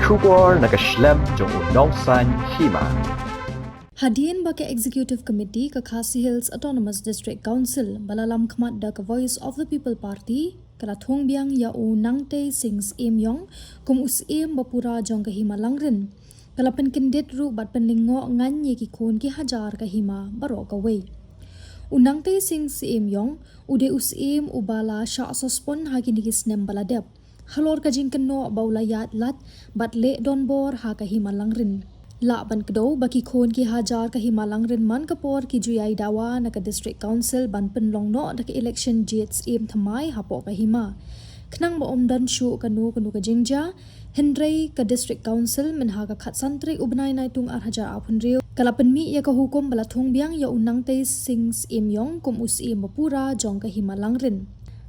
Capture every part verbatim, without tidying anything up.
Khubor na ka shlem jong u nongsaiñ hima. Hadien ba ka Executive Committee ka Khasi Hills Autonomous District Council ba la lam khmat da ka Voice of the People Party ka la thung biang ïa u Nangtei Singh Syiem Yong kum u Syiem ba pura jong ka Hima Langrin, ka la pynkyndit ruh bad pynlyngngoh ngan ïa ki khun ki hajar ka hima baroh kawei. U Nangtei Singh Syiem Yong u dei u Syiem uba la shah suspend ha kine ki snem ba la dep halor ka jingkynnoh ba u la ïaid lad bad leh donbor ha ka Hima Langrin. Lah ban kdew ba ki khun ki hajar ka Hima Langrin man ka por ki ju ïai dawa na ka District Council ban pynlong noh da ka election jied Syiem thymmai hapoh ka hima. Khnang ba ym don shuh kano kano ka jingjia, hynrei ka District Council mynha ka khatsan tarik u bnai Naitung ar hajar arphew hynriew ka la pynmih ïa ka hukum ba la thung biang ïa u Nangtei Singh Syiem Yong kum u Syiem ba pura jong ka Hima Langrin.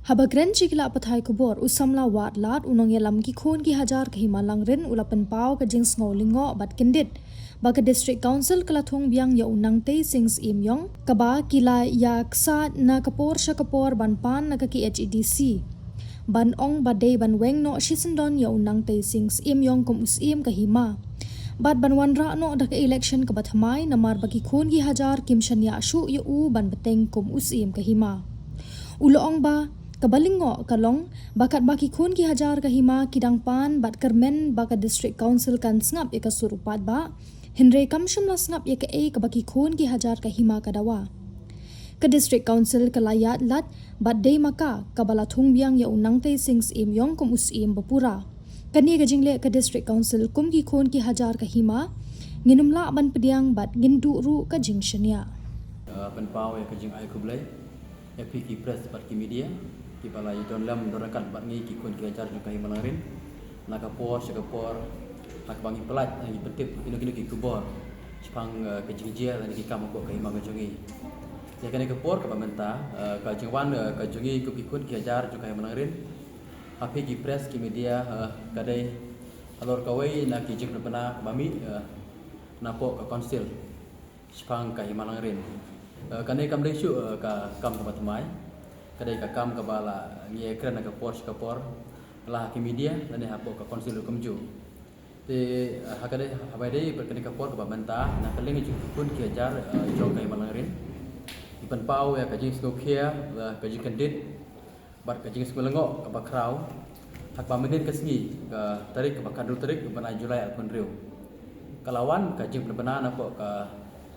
Haba kren sha ki lad pathai khubor, u samla wad lad u nongïalam ki khun ki hajar ka Hima Langrin u la pynpaw ka jingsngew lyngngoh bad kyndit ba ka District Council ka la thung biang ïa u Nangtei Singh Syiem Yong, kaba ki la ïa ksad na ka por sha ka por ban pan na ka K H A D C, ban ong ba dei ban weng noh shisyndon ïa u Nangtei Singh Syiem Yong kum u Syiem ka hima bad ban wanrah noh da ka election kaba thymmai, namar ba ki khun ki hajar kim shaniah shuh ïa u ban bteng kum u Syiem ka hima. U la ong ba kaba lyngngoh ka long ba katba ki khun ki hajar ka hima ki dang pan bad kyrmen ba ka District Council kan sngap ïa ka sur u paidbah, hynrei kam shym la sngap ïa kaei kaba ki khun ki hajar ka hima ka dawa. Ka District Council ka la ïaid lad bad dei ma ka kaba la thung biang ïa u Nangtei Singh Syiem Yong kum u Syiem ba pura. Kane ka jingleh ka District Council kum ki khun ki hajar ka hima, ngin ym lah ban pdiang bad ngin duh ruh ka jingshaniah. Uh, pynpaw ïa ka jingai khublei ïa phi ki press bad ki media kiba la ïadon lem don ryngkat bad ngi ki khun ki hajar jong ka Hima Langrin na ka por sha ka por, ha kaba ngi pyllait, ngi pyntip kino kino ki khubor shaphang, eh, ka jingjia lane ki kam hapoh ka hima ka jong ngi. Ïa kane ka por kaba mynta, eh, ka jingwan, eh, ka jong ngi kum ki khun ki hajar jong ka Hima Langrin ha phi ki press ki media, eh, ka dei halor kawei na ki jingpynbna kaba mih, eh, napoh ka Council shaphang ka Hima Langrin. Eh, kane kam dei shuh, eh, ka kam kaba thymmai. Ka dei ka kam kaba la ngi ïakren na ka por sha ka por, la ha ki media lane hapoh ka Council ruh kumjuh. Te, eh, ha ka dei, haba dei bad kane ka por kaba mynta na ka liang jong ki khun ki hajar, eh, jong ka Hima Langrin, ngi pynpaw ïa ka jingsngewkhia, eh, ka jingkyndit bad ka jingsngewlyngngoh kaba khraw ha kaba mynnin ka sngi, ka tarik kaba khatynriew tarik u bnai July arphew hynriew, ka la wan ka jingpynbna napoh ka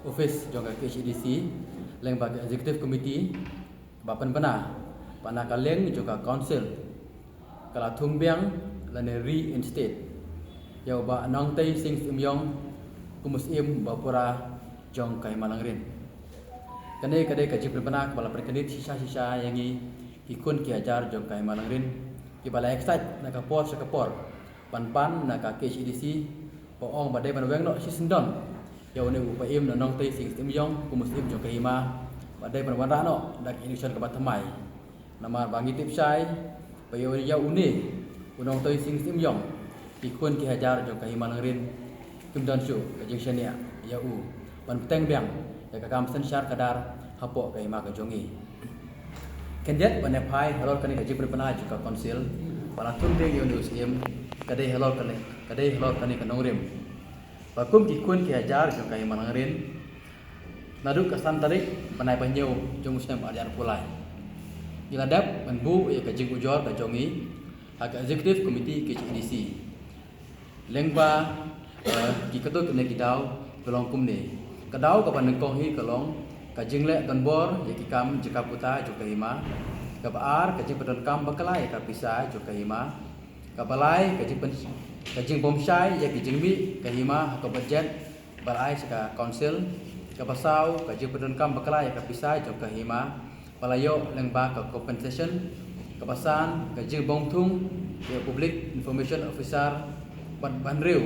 ophis jong ka K H A D C lyngba ka Executive Committee ba pynbna ba na ka liang jong ka Council ka la thung biang lane reinstate ïa u Bah Nangtei Singh Syiem Yong kum u Syiem ba pura jong ka Hima Langrin. Kane ka dei ka jingpynbna kaba la pynkyndit shisha shisha ïa ngi ki khun ki hajar jong ka Hima Langrin kiba la excite na ka por sha ka por ban pan na ka K H A D C, ba ong ba dei ban weng noh shisyndon ïa une u Bah Im Nangtei Singh Syiem Yong kum u Syiem jong ka hima, ba dei ban wanrah noh da ka election kaba thymmai. Namar ba ngi tip shai ba ïa une u Nangtei Singh Syiem Yong ki khun ki hajar jong ka Hima Langrin kim don shuh ka jingshaniah ïa u ban bteng biang ïa ka kam synshar khadar hapoh ka hima ka jong ngi. Khyndiat ban ïa phai halor kane ka jingpynbna jong ka Council ba la thung biang ïa une u Syiem, ka dei halor kane, ka dei halor kane ka nongrim ba kum ki khun ki hajar jong ka Hima Langrin, naduh ka san tarik bnai ba hynñiew jong u snem ar hajar arphew lai, ngi la dep ban buh ïa ka jingujor ka jong ngi ha ka Executive Committee K H A D C lyngba, eh, ki katto katne ki daw, ka long kumne. Ka daw kaba nyngkong hi ka long ka jingleh donbor ïa ki kam jaka puta jong ka hima. Kaba ar, ka jingpyndonkam bakla ïa ka pisa jong ka hima. Kaba lai, ka jingpyn-, ka jingbymshai ïa ki jingmih ka hima ha ka budget ba la ai sha ka Council. Kaba saw, ka jingpyndonkam bakla ïa ka pisa jong ka hima ba la ïoh lyngba ka compensation. Kaba san, ka jingbymthung ïa u Public Information Officer. Bad ba hynriew,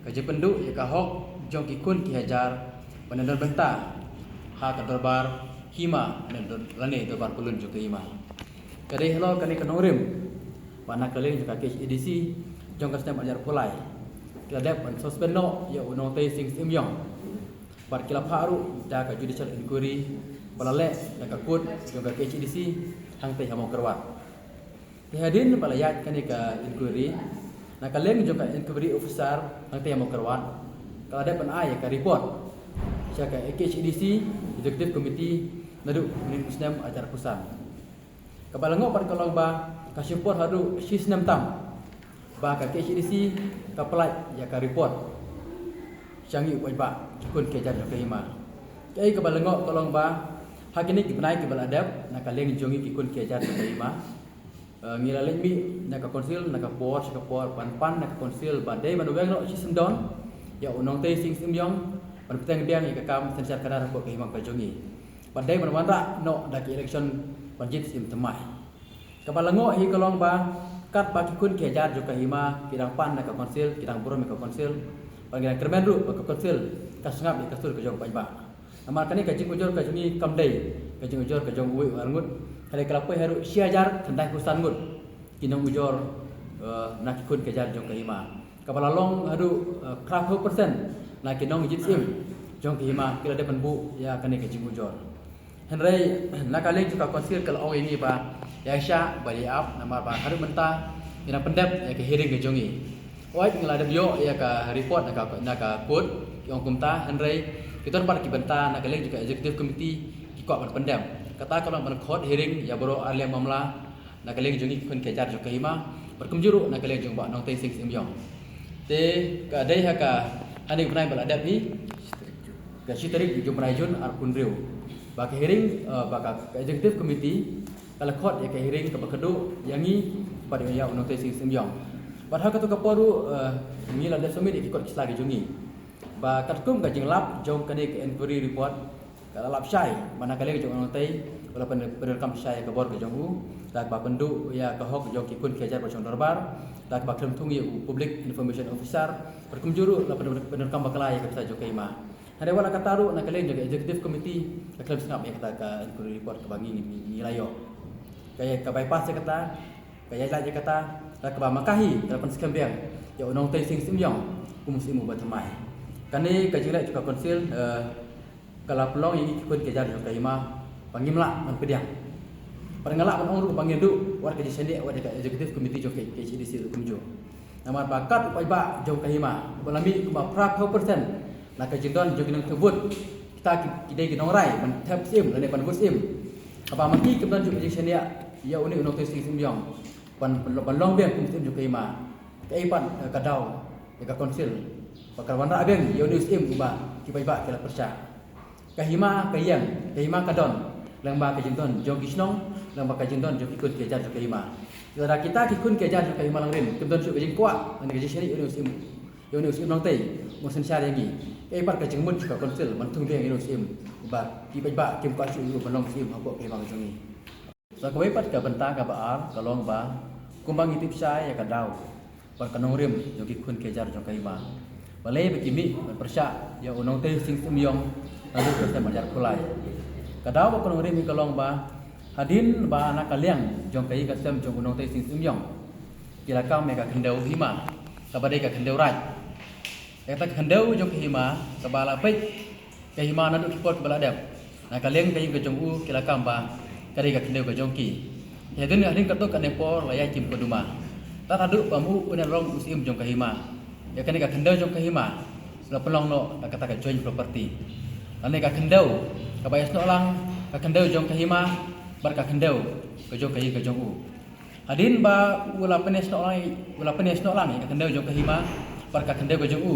ka jingpynduh ïa ka hok jong ki khun ki hajar ban ïadon bynta ha ka dorbar hima lane dor-, lane dorbar pyllun jong ka hima. Ka dei halor kane ka nongrim ba na ka liang jong ka K H A D C jong ka snem ar hajar arphew lai, ki la dep ban suspend noh ïa u Nangtei Singh Syiem Yong. Bad ki la phah ruh da ka judicial inquiry ba la leh da ka court jong ka K H A D C hangtei ha Mawkyrwat. Te hadien ba la ïaid kane ka inquiry, Na ka liang jong ka inquiry officer, nangta ïa Mawkyrwat, ka la dep ban ai ïa ka report sha ka KHADC Executive Committee naduh u snem ar hajar arphew san. Kaba la ngoh pat ka long ba ka shim por haduh shi snem tam ba ka KHADC ka pynlait ïa ka report sha ngi u paidbah ki khun ki hajar jong ka hima. Kaei kaba la ngoh ka long ba ha kine ki bnai kiba la dep, na ka liang jong ngi ki khun ki hajar jong ka hima, eh, ngi la leit mih na ka council na ka por sha ka por ban pan na ka council ba dei ban weng noh shisyndon ïa u Nongtei Sing Symiong ban bteng biang ïa ka kam synshar khadar hapoh ka hima ka jong ngi. Ba dei ban wanrah noh da ka election ban jied syiem thymmai. Kaba la ngoh hi ka long ba katba ki khun ki hajar jong ka hima ki dang pan na ka council, ki dang burom ïa ka council, ba ngi dang kyrmen ruh ba ka council ka sngap ïa ka sur ka jong u paidbah. Namar kane ka jingujor ka jong ngi kam dei ka jingujor ka jong uwei u arngut, hynrei ka la poi haduh shi hajar khyndai phew san ngut ki nongujor, eh, na ki khun ki hajar jong ka hima. Kaba la long haduh, eh, phra phew percent na ki nongjied syiem jong ka hima ki la dep ban buh ïa kane ka jingujor. Hynrei na ka liang jong ka council ka la ong ïa ngi ba ïa shah ba ïa ap, namar ba haduh mynta ngi dang pyndep ïa ka hearing ka jong ngi. Hooid, ngi la dep ïoh ïa ka report na ka, na ka court, ki ong kumta, hynrei ki don pat ki bynta na ka liang jong ka executive committee ki kwah ban pyndem. Kata ka long ban khot hearing ïa baroh ar liang mamla na ka liang jong ngi ki khun ki hajar jong ka hima, bad kumjuh ruh na ka liang jong u Bah Nongtei Sing Symiong. Te ka dei ha ka, ha kane ka bnai ba la dep hi, ka shi tarik jong u bnai Jun arphew hynriew, ba ka hearing, eh, ba ka, ka executive committee ka la khot ïa ka hearing kaba kyrduh ïa ngi bad ïa u Nongtei Sing Symiong. Bad ha kato ka por ruh, eh, ngi la dep submit ïa ki kot ki sla ki jong ngi. Ba katkum ka jinglap jong kane ka inquiry report, ka la lap shai ba na ka liang jong u Nongtei u la pyn-, pyndonkam shai ïa ka bor ka jong u da kaba pynduh ïa ka hok jong ki khun ki hajar ba shong dorbar, da kaba khlem thung ïa u public information officer, bad kumjuh ruh la pyn-, pyndonkam bakla ïa ka pisa jong ka hima. Hynrei wat la katta ruh na ka liang jong ka executive committee ka khlem sngap ïa kata ka inquiry report kaba ngi, ngi, ngi la ïoh. Ka ïa, ka bypass ïa kata, ka ïaid lait ïa kata, da kaba ma ka hi ka la pynskhem biang ïa u Nongtei Sing Symiong kum u syiem uba thymmai. Kane ka jingleh jong ka council, eh, ka la pynlong ïa ngi ki khun ki hajar jong ka hima ba ngim lah ban pdiang. Bad nga lah ban ong ruh ba ngin duh wat ka jingshaniah wat ïa ka executive committee jong ka KHADC ruh kumjuh. Namar ba kat u paidbah jong ka hima uba la mih kumba phra phew percent na ka jingdon jong ki nongthep vote, kita ki, ki dei ki nongrai ban thep syiem lane ban vote syiem. Haba ma ki kim don jingshaniah ïa une u Nongtei Sing Symiong ban, ban long biang kum syiem jong ka hima, kaei pat, eh, ka daw ïa ka council ba ka wanrah biang ïa une u syiem uba ki paidbah ki la pyrshah? Ka hima ka ïeng, ka hima ka don lyngba ka jingdon jong ki shnong, lyngba ka jingdon jong ki khun ki hajar jong ka hima. Lada kita ki khun ki hajar jong ka hima Langrin kim don shuh ka jingkwah lane ka jingshaniah ïa une u syiem, ïa une u syiem Nongtei, u synshar ïa ngi, kaei pat ka jingmut jong ka council ban thung biang ïa une u syiem uba ki paidbah kim kwah shuh ïa u ban long syiem hapoh ka hima ka jong ngi? Sa kawei pat ka bynta kaba ar ka long ba kumba ngi tip shai ïa ka daw bad ka nongrim jong ki khun ki hajar jong ka hima, balei ba ki mih ban pyrshah ïa u Nongtei Sing Symiong naduh ka snem ar hajar arphew lai. Ka daw bad ka nongrim hi ka long ba hadien ba na ka liang jong ka ïing ka sem jong u Nongtei Sing Symiong ki la kam ïa ka khyndew hima kaba dei ka khyndew raid. Ïa kata ka khyndew jong ka hima kaba la peit ka hima naduh ki por kiba la dep, na ka liang ka ïing ka jong u ki la kam ba ka dei ka khyndew ka jong ki. Te hadien, hadien katto katne por la ïaid kim kduma. Tad haduh ba ma u Nongrong u syiem jong ka hima, ïa kane ka khyndew jong ka hima la pynlong noh da kata ka joint property. Lane ka khyndew kaba ïasnoh lang, ka khyndew jong ka hima bad ka khyndew ka jong ka ïing ka jong u. Hadien ba u la pynïasnoh lang, u la pynïasnoh lang ïa ka khyndew jong ka hima bad ka khyndew ka jong u,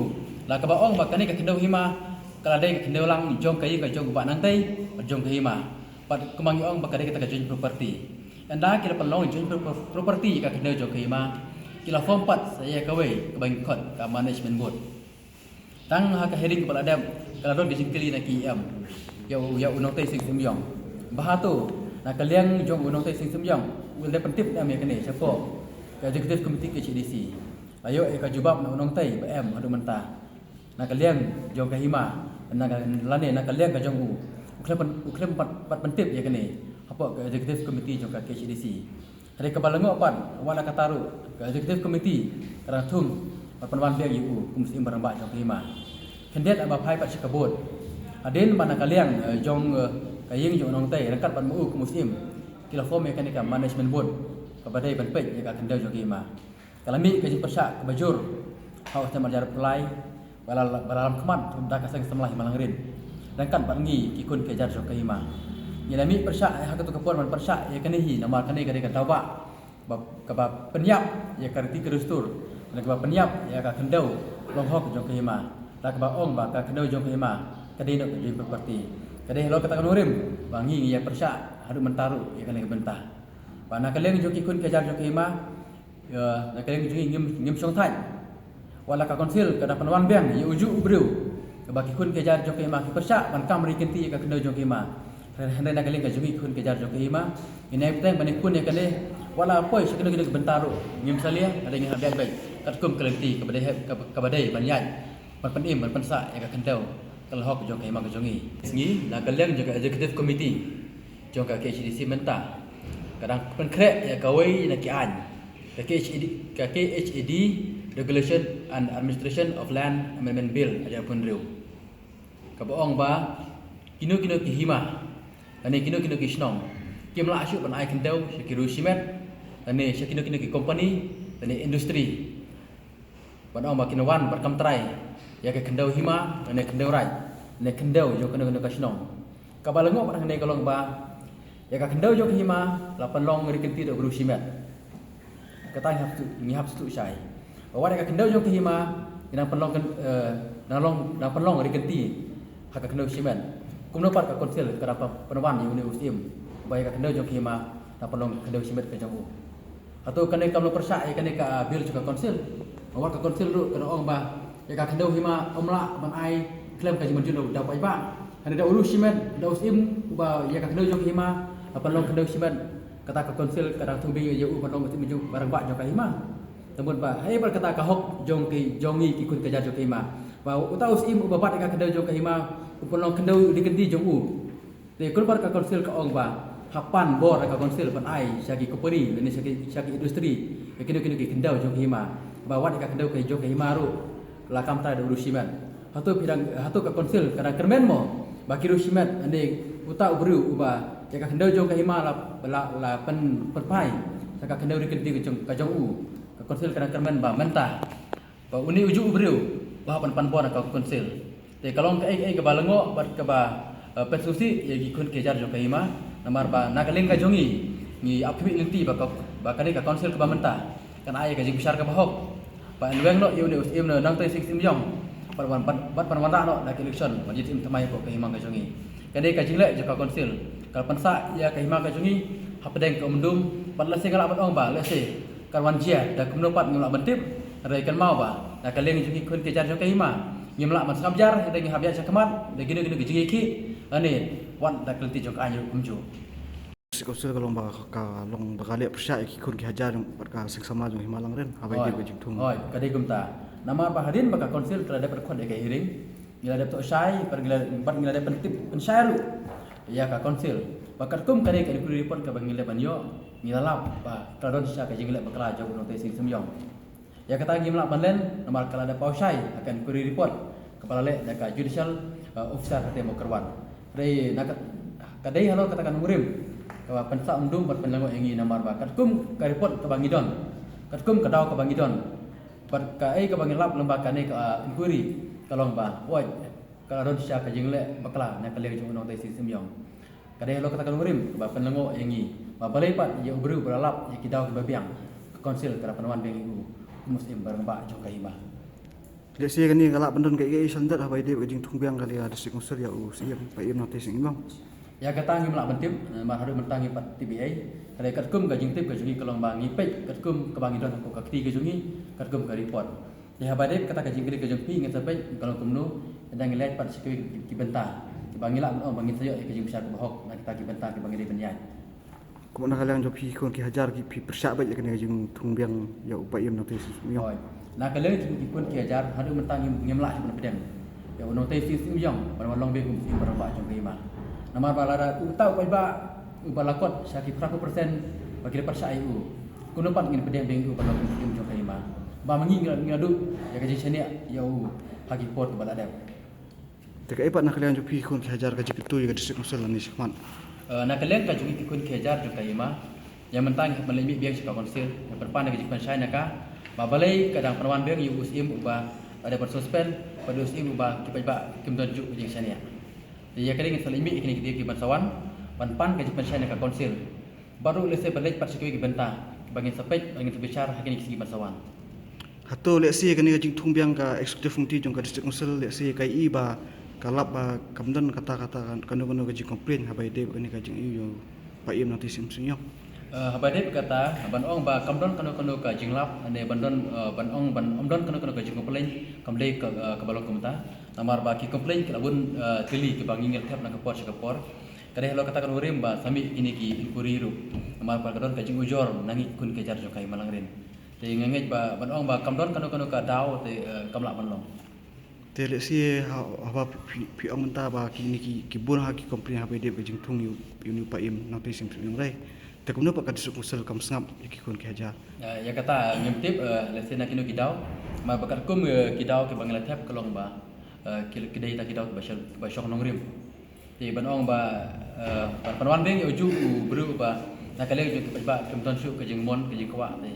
la kaba ong ba kane ka khyndew hima ka la dei ka khyndew lang jong ka ïing ka jong u Bah Nangtei bad jong ka hima. Bad kumba ngi ong ba ka dei kata ka joint property. Ynda ki la pynlong joint pro-, pro-, property ïa ka khyndew jong ka hima, ki la form pat sa ïa kawei kaba ngi khot ka management board. Tang ha ka hearing kaba la dep ka la don ka jingkylli na ki E M ïa u, ïa u Nongtei Sing Symiong ba hato na ka liang jong u Nongtei Sing Symiong u la dep pyntip ne em ïa kane shapoh ka executive committee KHADC. La ïoh ïa ka jubab na u Nongtei ba em, haduh mynta na ka liang jong ka hima, na ka, lane na ka liang ka jong u, u khlem pyn-, u khlem pat, pat pyntip ïa kane hapoh ka executive committee jong ka KHADC. Hynrei kaba la ngoh pat, wat la katta ruh ka executive committee ka dang thung ban pynwan biang ïa u kum u syiem rangbah jong ka hima. Khyndiat haba phai pat sha ka board, hadien ba na ka liang, eh, jong, eh, ka ïing jong u Nongtei ryngkat bad ma u kum u syiem ki la form ïa kane ka management board kaba dei ban peit ïa ka khyndew jong ka hima. Ka la mih ka jingpyrshah kaba jur ha u snem ar hajar arphew lai, ba la, ba la lam khmat da ka seng samla Hima Langrin ryngkat bad ngi ki khun ki hajar jong ka Hima. Ngi la mih pyrshah ha katu ka por ban pyrshah ïa kane hi namar kane ka dei ka daw ba kaba pynïap ïa ka riti ka dustur, kaba pynïap ïa ka khyndew long hok jong ka Hima. Da kaba ong ba ka khyndew jong ka Hima ka dei noh ka jingpyrti. Ka dei halor kata ka nongrim ba ngi ngi ïa pyrshah haduh mynta ruh ïa kane ka bynta. Ba na ka liang jong ki khun ki hajar jong ka Hima, ïa, na ka liang jong ngi ngim, ngim shong thait. Wat la ka council ka dang pynwan biang ïa ujuh u briew kaba ki khun ki hajar jong ka Hima ki pyrshah ban kam ri kynti ïa ka khyndew jong ka Hima. Hynrei na ka liang ka jong ngi ki khun ki hajar jong ka Hima, ngi nai bteng ban ïakun ïa kane. Wat la poi sha kino kino ki bynta ruh ngim salia, hynrei ngi hap ïaid beit katkum ka lynti kaba dei, kaba, kaba dei ban ïaid ban pynim ban pynsah ïa ka khyndew ka la hok jong ka Hima ka jong ngi. Ngi na ka liang jong ka executive committee jong ka K H A D C mynta ka dang pynkhreh ïa kawei na ki aiñ, ka K H A D, ka K H A D Regulation and Administration of Land Amendment Bill hajar arphew hynriew, kaba ong ba kino kino ki hima lane kino kino ki shnong kim lah shuh ban ai khyndew sha ki riew shimet lane sha kino kino ki company lane industry ban ong ba kin wan ban kam trai ïa ka khyndew hima lane khyndew raid lane khyndew jong kano kano ka shnong. Kaba la ngoh pat hangne ka long ba ïa ka khyndew jong ka hima la pynlong ri kynti da u briew shimet. Kata ngi hap shu, ngi hap shu shai ba wat ïa ka khyndew jong ka hima ngi nang pynlong, eh, nang long, nang pynlong ri kynti ha ka khyndew shimet. Kumno pat ka council ka dang pynwan ïa une u syiem ba ïa ka khyndew jong ka hima nang pynlong khyndew shimet ka jong u. Hato kane kam long pyrshah ïa kane ka bill jong ka council? Wat ka council ruh ka ong ba ïa ka khyndew hima ym lah ban ai khlem ka jingmynjur da u paidbah. Hynrei da u riew shimet, da u syiem uba ïa ka khyndew jong ka hima la pynlong khyndew shimet, kata ka council ka dang thung biang ïa u ban long u syiem jong ba rangbah jong ka hima. Te mut ba haei pat kata ka hok jong ki, jong ngi ki khun ki hajar jong ka hima ba uta u syiem uba bat ïa ka khyndew jong ka hima u pynlong khyndew ri kynti jong u. Te kumno pat ka council ka ong ba hap pan bor ka council ban ai sha ki company lane sha ki, sha ki industry ïa kino kino ki khyndew jong ka hima, ba wat ïa ka khyndew ka jong ka hima ruh la kam trai da u riew shimet. Hato phi dang, hato ka council ka dang kyrmen mo ba ki riew shimet lane uta u briew uba ïa ka khyndew jong ka hima la, la, la pyn, pynphai sha ka khyndew ri kynti ka jong, ka jong u? Ka council ka dang kyrmen ba mynta ba une ujuh u briew ba hap ban pan bor ha ka council. Te ka long kaei kaei kaba lyngngoh bad kaba, eh, pynsngewsih ïa ki khun ki hajar jong ka hima. Namar ba na ka liang ka jong ngi ngi ap khmih lynti ba ka, ba kane ka council kaba mynta kan ai ïa ka jingbishar kaba hok ba yn weng noh ïa une u syiem na Nongtei Sing Syiem Ïong bad wan, bad, bad ban wanrah noh da ka election ban ïa syiem thymmai hapoh ka hima ka jong ngi. Kane ka jingleh jong ka council ka la pynsah ïa ka hima ka jong ngi hapdeng ka umdum bad lehse nga lah ban ong ba lehse ka wan jia da kumno pat ngim lah ban tip. Hynrei kynmaw ba na ka liang jong ki khun ki hajar jong ka hima ngim lah ban sngap jar, hynrei ngi hap ïaid shakhmat da kino kino ki jingïakhih lane wat da ka lynti jong ka aiñ ruh kumjuh. District Council ka long ba ka long ba ka leh pyrshah ïa ki khun ki hajar jong bad ka seng samla jong Hima Langrin haba ïadei bad ka jingthung. Hooid, ka dei kumta. Namar ba hadien ba ka council ka la dep record ïa ka hearing, ngi la dep thoh shai bad ngi la, bad ngi la dep pyntip pynshai ruh ïa ka council ba katkum kane ka inquiry report kaba ngi leh ban ïoh, ngi la lap ba ka la don shisha ka jingleh bakla jong u Nongtei Sing Syiem Ïong. Ïa kata ngim lah ban len namar ka la dep paw shai ha ka inquiry report kaba la leh da ka judicial, eh, officer ka Temo Kyrwan. Hynrei na ka, ka dei halor kata ka nongrim kaba pynsah umdum bad pynlyngngoh ïa ngi namar ba katkum ka report kaba ngi don, katkum ka daw kaba ngi don bad kaei kaba ngi lap lyngba kane ka, ah, inquiry ka long ba, oi, ka la don shisha ka jingleh bakla na ka liang jong u Nongtei Sing Syiem Ïong. Ka dei halor kata ka nongrim kaba pynlyngngoh ïa ngi ba balei pat ïa u briew ba la lap ïa ki daw kiba biang ka council ka la pynwan biang ïa u kum u syiem ba rangbah jong ka hima. Lehse kane ka lah ban don kaei kaei sha lyndet haba ïadei bad ka jingthung biang ka liang ka District Council ïa u syiem, Paiem Nongtei Sing Ïong. Ïa kata ngim lah ban tip, eh, namar haduh mynta ngim pat tip ei ei. Hynrei katkum ka jingtip ka jong ngi ka long ba ngi peit katkum kaba ngi don hapoh ka kti ka jong ngi, katkum ka report. Te haba dep kata ka jingkylli ka jong phi, ngi sa peit ka long kumno, te dang ngi leit pat sha kiwei ki, ki bynta kiba ngi lah ban ong ba ngin sa ïoh ïa ka jingbishar kaba hok na kita ki bynta kiba ngi dei ban ïaid. Kumno na ka liang jong phi khun ki hajar ki, phi pyrshah beit ïa kane ka jingthung biang ïa u Paiem Nongtei Sing Ïong? Hooid. Na ka liang jong ki khun ki hajar haduh mynta ngim, ngim lah shuh ban pdiang ïa u Nongtei Sing Ïong ban wan long biang kum u syiem ba rangbah jong ka hima. Namar ba lada uta u paidbah uba la kot sha ki phra phew percent ba ki la pyrshah ïa u, kumno pat ngin pdiang biang ïa u ban long kum u syiem jong ka hima? Ba ma ngi ngi la, ngi la duh ïa ka jingshaniah ïa u ha ki por kiba la dep. Te kaei pat na ka liang jong phi khun ki hajar ka jingkyntu ïa ka District Council lane shakhmat? Eh, na ka liang ka jong ngi ki khun ki hajar jong ka hima, ïa mynta ngi hap ban leit mih biang sha ka council, ngi pynpan ïa ka jingpynshai na ka, Ba balei ka dang pynwan biang ïa u syiem uba la dep ban suspend bad u syiem uba ki paidbah kim don ju ka jingshaniah. Te ïa kane ngin sa leit mih ïa kine ki dei ki ban sa wan ban pan ka jingpynshai na ka council. Bad ruh lehse ban leit pat sha kiwei ki bynta ba ngin sa peit ba ngin sa bishar ha kine ki sngi ban sa wan. Hato lehse kane ka jingthung biang ka executive committee jong ka district council lehse ka ïohi ba ka lap ba kam don kata kata kano kano ka jingcomplain haba ïadei bad kane ka jingïoh Paiem Nangtei Syiem Syiemliong. Eh, haba dei kata, ban ong ba kam don kano kano ka jinglap, ne ban don, eh, ban ong ban ym don kano kano ka jingcomplain, kam dei ka, eh, kaba long kumta. Namar ba ki complain ki la bun, eh, tylli kiba ngi ngi la thep na ka por sha ka por. Ka dei halor kata ka nongrim ba sa mih kine ki inquiry ruh. Namar ba ka don ka jingujor na ngi ki khun ki hajar jong ka Hima Langrin. Te nga ngeit ba ban ong ba kam don kano kano ka daw te, eh, kam lah ban long. Te lehse ha- haba phi phi ong mynta ba kine ki ki bun ha ki complain haba ïadei bad ka jingthung ïa u ïa u Paiem Nangtei Syiem Syiemliong, te kumno pat ka district council kam sngap ïa ki khun ki hajar. Eh, ïa kata ngim tip, eh, lehse na kino ki daw. Namar ba katkum, eh, ki daw kiba ngi la thep ka long ba, eh, ki ki dei ta ki daw kiba shong kiba shong nongrim. Te ban ong ba, eh, ban pynwan biang ïa u ju u briew ba na ka liang jong ki paidbah kim don shuh ka jingmon ka jingkwah te.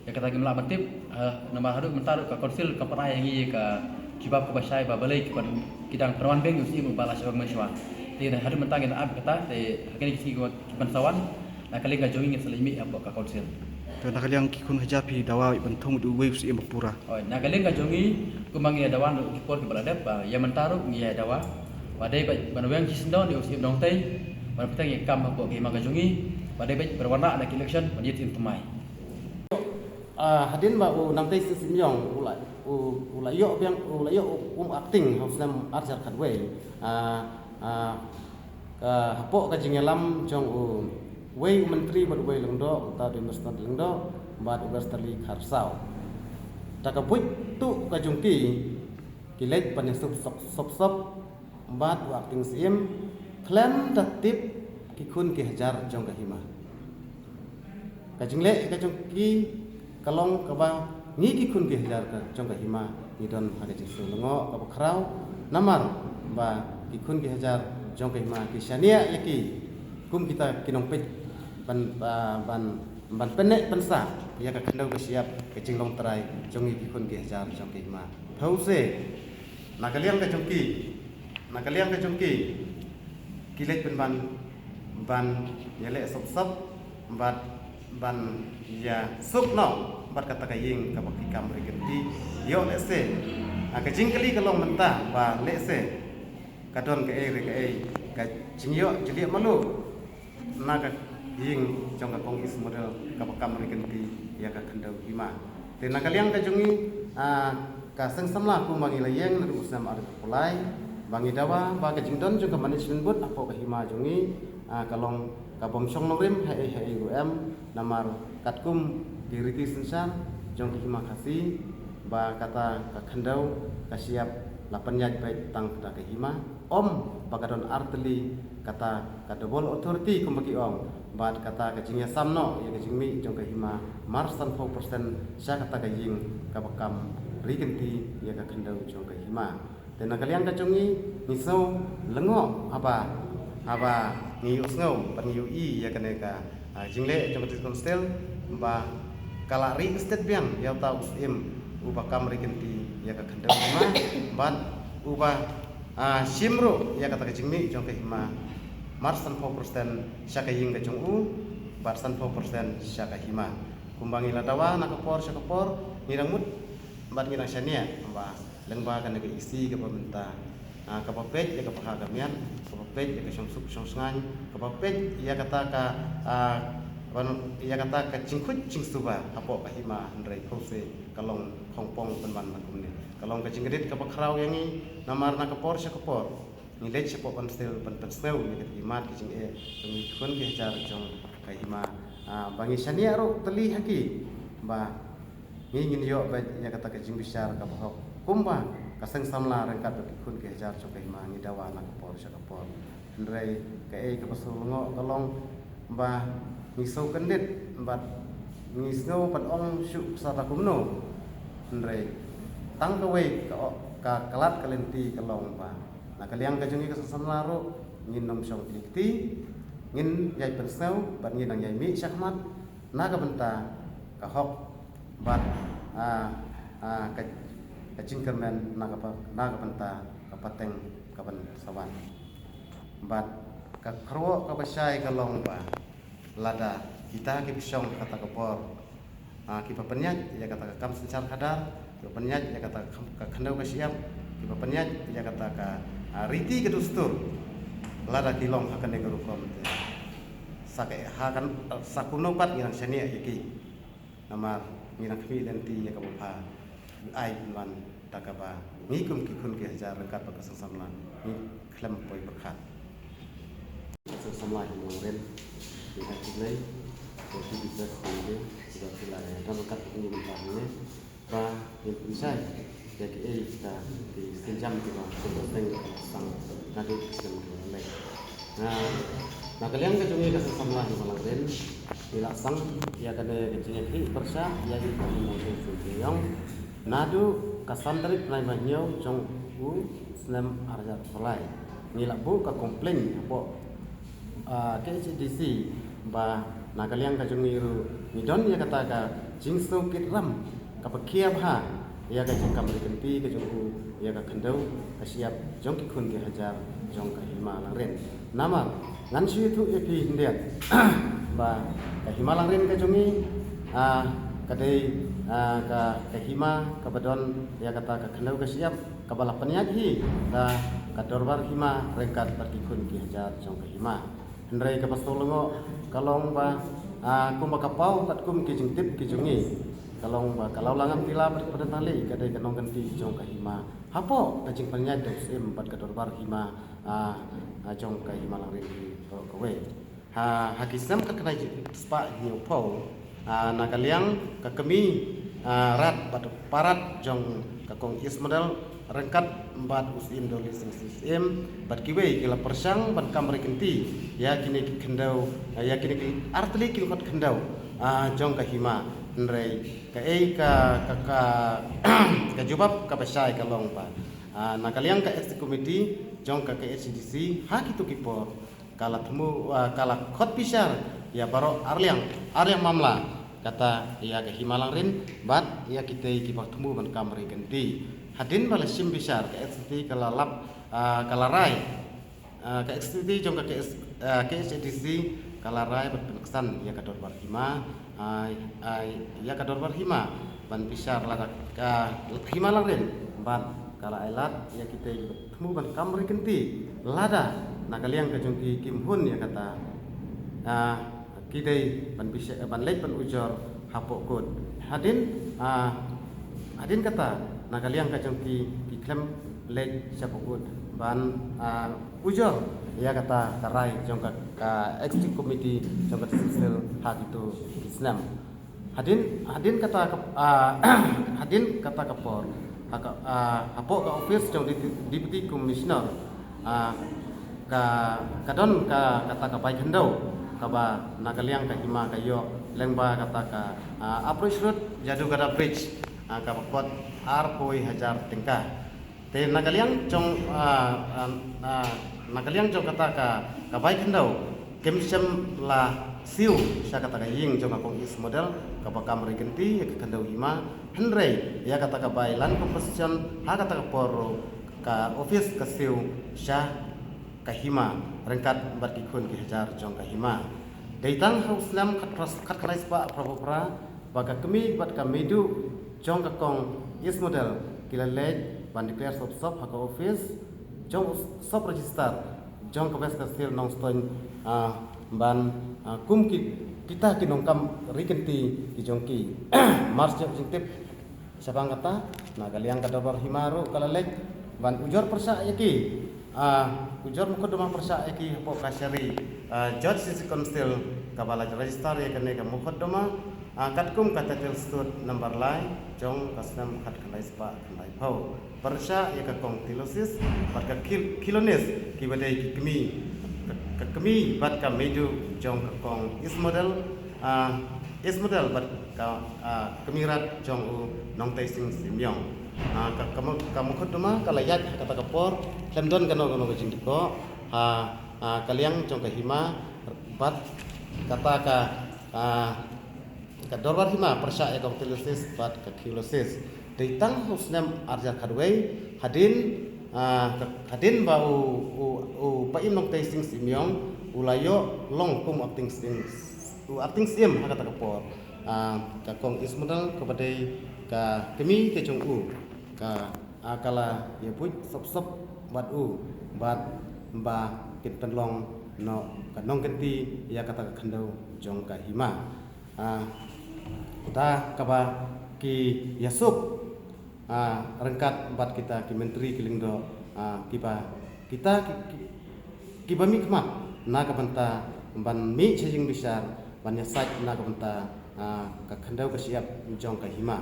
Ïa kata ngim lah ban tip, eh, namar haduh mynta ruh ka council kam pynai ïa ngi ïa ka jubab kaba shai ba balei ki ban ki dang pynwan biang ïa u syiem uba la shah ong mynshuwa. Te haduh mynta ngin ap kata te ha kine ki sngi ki ban sa wan na ka liang ka jong ngi ngin sa leit mih hapoh ka council. Te na ka liang ki khun hajar phi dawa ban thung da uwei u syiem ba pura. Oi, na ka liang ka jong ngi kumba ngi ïa dawa ruh ki por kiba la dep ba ïa mynta ruh ngi ïa dawa. Ba dei ba ban weng shisyndon ïa u syiem Nongtei ban bteng ïa ka kam hapoh ka hima ka jong ngi. Ba dei ba ban wanrah na ki election ban ïa syiem thymmai. Ah, hadien ba u Nangtei Syiem Syiemliong u la u u la ïoh biang u la ïoh um acting ha u snem ar hajar khatwei. Ah, ah, ka hapoh ka jingïalam jong u wei u myntri bad u wei lyngdoh, uta u dei Mister Lyngdoh bad u Westerly Kharsaw. Ta ka buit tuh ka jong ki ki leit ban ïasuk sop sop sop bad u acting syiem khlem da tip ki khun ki hajar jong ka hima. Ka jingleh ka jong ki ka long kaba ngi ki khun ki hajar ka jong ka hima ngi don ha ka jingsngew lyngngoh kaba khraw namar ba ki khun ki hajar jong ka hima ki shaniah ïa ki kum kita ki nongpeit ban ban ban pynneh pynsah ïa ka khyndew ka shyiap ka jinglong trai jong ngi ki khun ki hajar jong ka hima. Phew se na ka liang ka jong ki na ka liang ka jong ki ki leit pynban ban ïaleh sop sop bad ban ïasuk noh bad kata ka ïing kaba ki kam ri kynti. Ïoh lehse ka jingkylli ka long mynta ba lehse ka don kaei re kaei ka jingïoh jingïoh malu na ka ïing jong ka Kong East Model kaba kam ri kynti ïa ka khyndew hima. Te na ka liang ka jong ngi ka seng samla kumba ngi la ïeng naduh u snem arphew lai ba ngi dawa ba ka jingdon jong ka management board hapoh ka hima jong ngi ka long ka bym shong nongrim haei haei ruh em namar katkum ki riti synshar jong ka hima Khasi ba kata ka khyndew ka shyiap la pynïaid beit tang kata ka hima. Ym ba ka don artylli kata ka double authority kumba ki ong bad kata ka jingïasam noh ïa ka jingmih jong ka hima mar sanphew percent sha kata ka ïing kaba kam ri kynti ïa ka khyndew jong ka hima. Te na ka liang ka jong ngi ngi sngew lyngngoh haba haba ngi ïohsngew bad ngi ïohi ïa kane ka jingleh jong ka District Council ba ka la reinstate biang ïa uta u syiem uba kam ri kynti ïa ka khyndew hima bad uba shim ruh ïa kata ka jingmih jong ka hima mar sanphew percent sha ka ïing ka jong u bad sanphew percent sha ka hima. Kumba ngi la dawa na ka por sha ka por ngi dang mut bad ngi dang shaniah ba lyngba kane ka E C kaba mynta kaba peit ïa ka bha ka miat kaba peit ïa ka shongsuk shongsngain kaba peit ïa kata ka ban ïa kata ka jingkhuid jingsuba hapoh ka hima hynrei phew se ka long khongpong pynban na kumne ka long ka jingkdit kaba khraw ïa ngi namar na ka por sha ka por ngi leit shapoh council ban pynsngew ïa ka jingmad ka jingeh jong ngi khun ki hajar jong ka hima ba ngi shaniah ruh tylli ha ki ba ngi ngin ïoh beit ïa kata ka jingbishar kaba hok kumba ka seng samla ryngkat bad ki khun ki hajar jong ka hima ngi dawa na ka por sha ka por. Hynrei kaei kaba sngewlyngngoh ka long ba ngi sngew kyndit bad ngi sngew pat ong shuh sa ta kumno. Hynrei tang kawei ka ka lad ka lynti ka long ba na ka liang ka jong ngi ka seng samla ruh ngin ym shong kti kti ngin ïai pynsngew bad ngin nang ïai mih shakhmat na ka bynta ka hok bad ah, ah, ka, ka jingkyrmen na ka pa-, na ka bynta ka pateng ka ban sa wan. Bad ka kyrwoh ka ba shai ka long ba lada kita ki ba shong kata ka bor, ah, ki ba pynïaid ïa kata ka kam synshar khadar, ki ba pynïaid ïa kata ka kham-, ka khyndew ka shyiap, ki ba pynïaid ïa kata ka, ah, riti ka dustur, lada ki long ha kane ka rukom te, sa ka, ha kan, sa kumno pat ngi nang shaniah ïa ki. Namar ngi nang khmih lynti ïa ka bupha. Ai man da kaba ngi kum ki khun ki hajar ryngkat bad ka seng samla ngi khlem poi pyrkhat. Ka seng samla hi nongrim ngi ai khublei. Ko ki bikes ngi ngi ba ki la ïa don ryngkat ngi mynta ngi ba ngi pynshai ïa ki ei ka ki sienjam ki ba ki ba teng ka sang naduh ki seng ki ba lei. Na, na ka liang ka jong ngi ka seng samla hi ba Langrin ngi la sdang ïa kane ka jingïakhih pyrshah ïa i Bah Hima Sing Sing Ïong naduh ka san tarik bnai Hynñiew jong u snem ar hajar arphew lai. Ngi la buh ka complaint hapoh, ah, K H A D C ba na ka liang ka jong ngi ruh ngi don ïa kata ka jingsngewkit ram kaba khia bha ïa ka jingkam ri kynti ka jong u ïa ka khyndew ka shyiap jong ki khun ki hajar jong ka Hima Langrin. Namar ngan shu ïathuh ïa phi khyndiat ba ka Hima Langrin ka jong ngi, ah, ka dei, ah, ka, ka hima kaba don ïa kata ka khyndew ka shyiap kaba la pynïaid hi da ka dorbar hima ryngkat bad ki khun ki hajar jong ka hima. Hynrei kaba sngewlyngngoh ka long ba, ah, kumba ka paw katkum ki jingtip ki jong ngi ka long ba ka Lawla Ngamtila bad ka Padantali ka dei ka nongkynti jong ka hima hapoh ka jingpynïaid da u Syiem bad ka dorbar hima, ah, ah, jong ka Hima Langrin hi baroh kawei. Ha, ha ki snem khatkhyndai spah hynñiewphew, ah, na ka liang ka kmie, ah, Rat bad Parat jong ka Kong East Model ryngkat bad u Syiem Dolly Sing Syiem bad kiwei ki la pyrshang ban kam ri kynti ïa kine ki khyndew, ah, ïa kine ki artylli ki lyngkot khyndew, ah, jong ka hima. Hynrei kaei ka, ka, ka, ka jubab kaba shai ka long ba, ah, na ka liang ka Executive Committee jong ka K H A D C ha kito ki por ka la thmu, ah, ka la khot bishar ïa baroh arliang, arliang mamla kata ïa ka Hima Langrin bad ïa kitei kiba thmu ban kam ri kynti. Hadien ba la shim bishar ka Executive ka la lap, ah, ka la rai, ah, ka Executive jong ka K S, ah, K H A D C ka la rai ban pynksan ïa ka dorbar hima, ai, ai, ïa ka dorbar hima ban bishar lada ka Hima Langrin bad ka la ai lad ïa kitei kiba thmu ban kam ri kynti lada na ka liang ka jong ki kim hun ïa kata, ah, ki dei ban bishar, ban leit ban ujor hapoh kut. Hadien, ah, hadien kata na ka liang ka jong ki ki khlem leit shapoh kut ban, ah, ujor ïa kata ka rai jong ka, ka Executive Committee jong ka District Council ha kito ki snem. Hadien, hadien kata ka, ah, hadien kata ka por ha ka, ah, hapoh ka office jong Deputy, Deputy Commissioner, ah, ka, ka don ka, kata ka bai khyndew kaba na ka liang ka hima ka ïoh lyngba kata ka, ah, Approach Road Jadugada Bridge, ah, kaba kot arphew hajar tyngka. Te na ka liang jong, ah, ah, ah, na ka liang jong kata ka, ka bai khyndew kim shym la siew sha kata ka ïing jong ka Kong East Model kaba kam ri kynti ïa ka khyndew hima. Hynrei ïa kata ka bai land compensation ha kata ka por ruh ka office ka siew sha ka hima ryngkat bad ki khun ki hajar jong ka hima. Dei tang ha u snem khat, khatkhyndai spah phra phew phra ba ka kmie bad ka meiduh jong ka Kong East Model ki la leit ban declare sop sop ha ka office jong u sub register jong ka West Khasi Hills Nongstoiñ, ah, ban, ah, kum ki, kita ki nongkam ri kynti ki jong ki. Mar shu jingtip shaphang kata na ka liang ka dorbar hima ruh ka la leit ban ujor pyrshah ïa ki, ah, ujor mukotduma pyrshah ïa ki hapoh kashari, ah, Judge District Council kaba la register ïa kane ka mukotduma, ah, katkum ka title suit number lai jong ka snem khatkhyndai spah khyndaiphew. Pyrshah ïa ka Kong Theolosis bad ka Khil-, Khilonis kiba dei ki kmie, ka, ka kmie bad ka meiduh jong ka Kong East Model, ah, East Model bad ka, ah, kmie Rat jong u Nongtei Sing Syiem Ïong. Ah, ka, ka mu-, ka mukotduma ka la ïaid ha kata ka por khlem don kano kano ka jingdih ko ha, ah, ka liang jong ka hima bad kata ka, ah, Ka dorbar hima pyrshah ïa ka onchocerciasis bad ka cheilitis. Dei tang ha u snem arhajar khatwei hadien, ah, ka, hadien ba u, u, u Paiem Nongtei Sing Syiem Ïong u la ïoh long kum u acting sing, u acting siem ha kata ka por. Ah, ka Kong Ismudang kaba dei ka kmie ka jong u ka, ah, ka la ïa buit sop sop bad u bad ba kin pynlong noh ka nongkynti ïa kata ka khyndew jong ka hima. Ah, ta kaba ki ïasuk, ah, ryngkat bad kita ki myntri ki lyngdoh, ah, kiba kita ki, ki, kiba mihkhmat na ka bynta ban mih sha jingbishar ban ïasaid na ka bynta, ah, ka khyndew ka shyiap jong ka hima.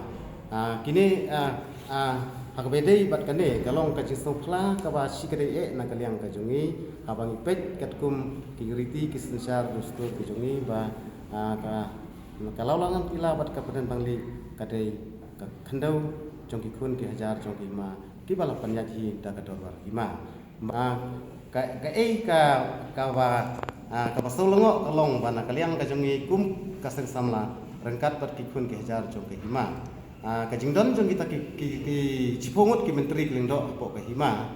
Ah, kine, ah, ah, ha kaba ïadei bad kane ka long ka jingsngewphylla kaba shi kaba eh na ka liang ka jong ngi haba ngi peit katkum ki riti ki synshar dustur ki jong ngi ba, ah, ka Ka Lawlang Nangtila bad ka Pdeng Bangli ka dei ka khyndew jong ki khun ki hajar jong ki hima kiba la pynïaid hi da ka dorbar hima. Ba ka, kaei ka, kaba, ah, kaba sngewlyngngoh ka long ba na ka liang ka jong ngi kum ka seng samla ryngkat bad ki khun ki hajar jong ka hima. Ah, ka jingdon jong kita ki, ki, ki shiphew ngut ki myntri ki lyngdoh hapoh ka hima.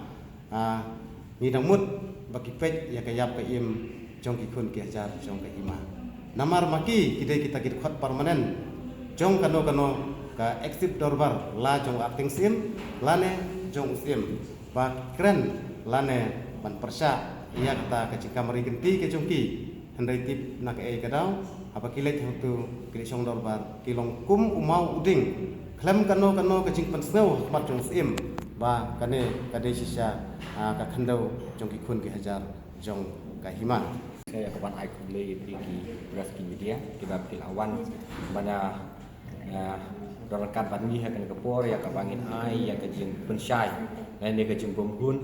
Ah, ngi dang mut ba ki peit ïa ka ïap ka im jong ki khun ki hajar jong ka hima. Namar ma ki, ki dei kita ki dkhot permanent jong kano kano ka exit dorbar, la jong u acting siem lane jong u siem, ba kren lane ban pyrshah ïa kata ka jingkam ri kynti ka jong ki. Hynrei tip na kaei ka daw, haba ki leit hangtu ki leit shong dorbar, ki long kum u maw u dieng khlem kano kano ka jingpynsngew ha khmat jong u siem ba kane ka dei shisha, ah, ka khyndew jong ki khun ki hajar jong ka hima. Ka ïa ka ban ai khublei ïa phi ki press ki media kiba phi la wan ban, ah, don ryngkat bad ngi ha kane ka por ïa kaba ngin ai ïa ka jingpynshai lane ka jingbymhun,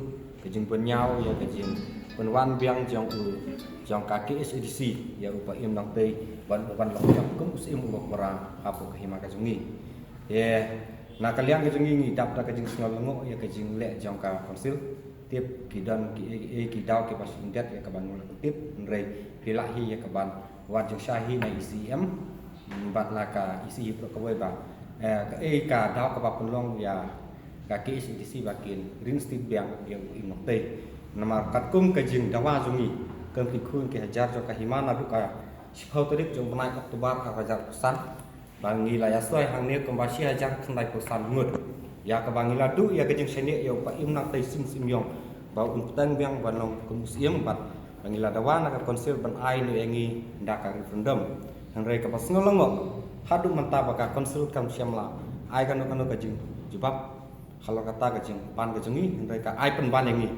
ka jingbynñiaw ïa ka jingpynwan biang jong u, jong ka K H A D C ïa u Paiem Nangtei ban, ban long biang kum u siem uba pura hapoh ka hima ka jong ngi. Te na ka liang ka jong ngi ngi dap da ka jingsngew lyngngoh ïa ka jingleh jong ka council. Tip ki don ki, eh, ki daw kiba shim dep ïa ka ban ngul tip, hynrei phi lah hi ïa ka ban wad jong sha hi na E C M bad na ka E C hi pyrkhat kawei ba, eh, ka, eh, ka daw kaba pynlong ïa ka K H A D C ba kin reinstate biang ïa u Im Nangtei. Namar katkum ka jingdawa jong ngi kum ki khun ki hajar jong ka hima naduh ka shiphew tarik jong u bnai October arhajar arphew san. Ba ngi la ïa soi hangne kumba shi hajar khyndai phew san ngut. Ïa kaba ngi la duh ïa ka jingshaniah ïa u Paiem Nangtei Sing Syiem Ïong ba un pteng biang ban long kum u siem bad ba ngi la dawa na ka council ban ai noh ïa ngi da ka referendum. Hynrei kaba sngewlyngngoh haduh mynta ba ka council kam shym la ai kano kano ka jingjubab halor kata ka jingpan ka jong ngi, hynrei ka ai pynban ïa ngi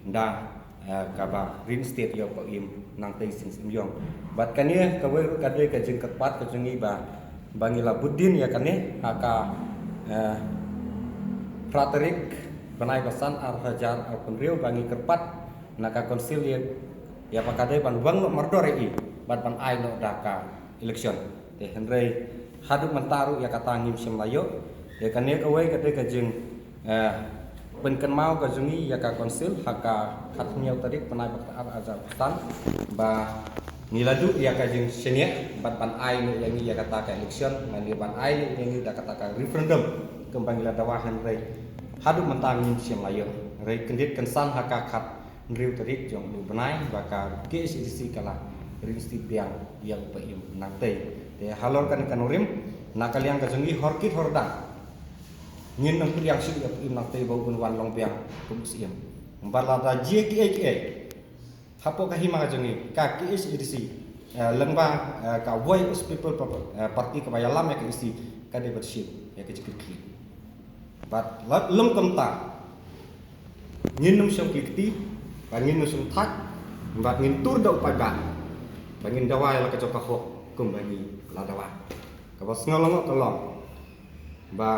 da, eh, kaba reinstate ïa u Paiem Nangtei Sing Syiem Ïong. Bad kane kawei ruh ka dei ka jingkyrpad ka jong ngi ba, ba ngi la bud dien ïa kane ha ka, eh, phra tarik bnai ba san arhajar arphew hynriew ba ngi kyrpad na ka council ïa, ïa ba ka dei ban weng noh mardor ïa i bad ban ai noh da ka election. Te hynrei haduh mynta ruh ïa kata ngim shym la ïoh. Te kane kawei ka dei ka jing, eh, pynkynmaw ka jong ngi ïa ka council ha ka khathynñiew tarik bnai ba khatar arhajar arphew san ba ngi la duh ïa ka jingshaniah bad ban ai noh ïa ngi ïa kata ka election, ngan ïa ban ai noh ïa ngi da kata ka referendum kumba ngi la dawa, hynrei haduh mynta ngim shym la ïoh. Hynrei kyndit kynsan ha ka khat hynriew tarik jong u bnai ba ka K H A D C ka la reinstate biang ïa u Paiem Nangtei. Te halor kane ka nongrim na ka liang ka jong ngi hor kit hor dang ngin ym pdiang shuh ïa u Paiem Nangtei ba un wan long biang kum u siem. Bad lada jia kiei kiei hapoh ka hima ka jong ngi ka K H A D C, eh, lyngba, eh, ka Voice of People Pa-, eh, Party kaba ïalam ïa ka E C ka dei ban shim ïa ka jingkitkhlieh. Bad la-, lym kumta ngin ym shong kli kti, ba ngin ym shong thait, ba ngin tur da u paidbah, ba ngin dawa ïa la ka jong ka hok kumba ngi la dawa. Kaba sngewlyngngoh ka long ba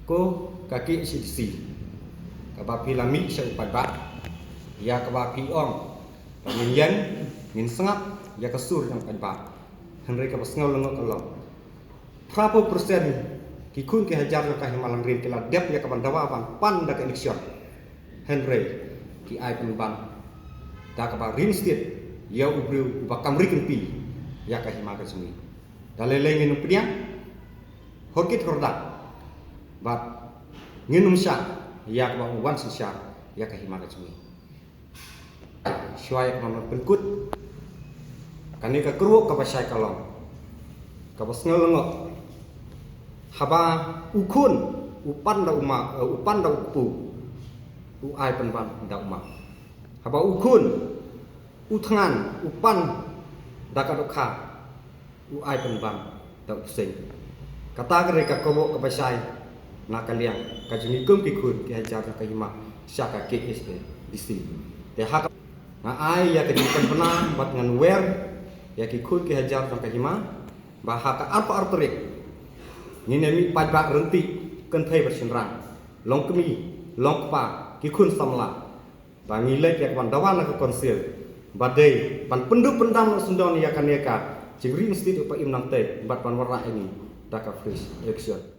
ko ka K H A D C kaba phi la mih sha u paidbah ïa kaba phi ong ba ngin ïeng ngin sngap ïa ka sur jong u paidbah. Hynrei kaba sngewlyngngoh ka long phraphew percent ki khun ki hajar jong ka Hima Langrin ki la dep ïa ka ban dawa ban pan da ka election. Hynrei ki ai pynban da kaba reinstate ïa u briew uba kam ri kynti. ïa ka hima ka jong ngi. Da lei lei ngin ym pdiang hurkit hurda bad ngin ym shah ïa kaba u wan synshar ïa ka hima ka jong ngi. Shuwa ïa kaba ngan pynkut, kane ka kyrwoh kaba shai ka long kaba sngew lyngngoh, haba u khun u pan da u ma, eh, u pan da u kpu, u ai pynban da u ma. Haba u khun u thngan u pan da ka dohkha, u ai pynban da u pseiñ. Kata ka dei ka kyrwoh kaba shai na ka liang ka jong ngi kum ki khun ki hajar jong ka hima sha ka K H A D C. Te ha ka, nga ai ïa ka jingpynbna bad ngan wer ïa ki khun ki hajar jong ka hima ba ha ka arphew ar tarik ngin ïa mih paidbah ryntih, kynthei bad shynrang, long kmie, long kpa, ki khun samla, ba ngi leit ïa ka ban dawa na ka council ba dei ban pynduh pyndam noh syndon ïa kane ka jingri institute ba im nangtei bad ban wanrah ïa ngi da ka fresh election.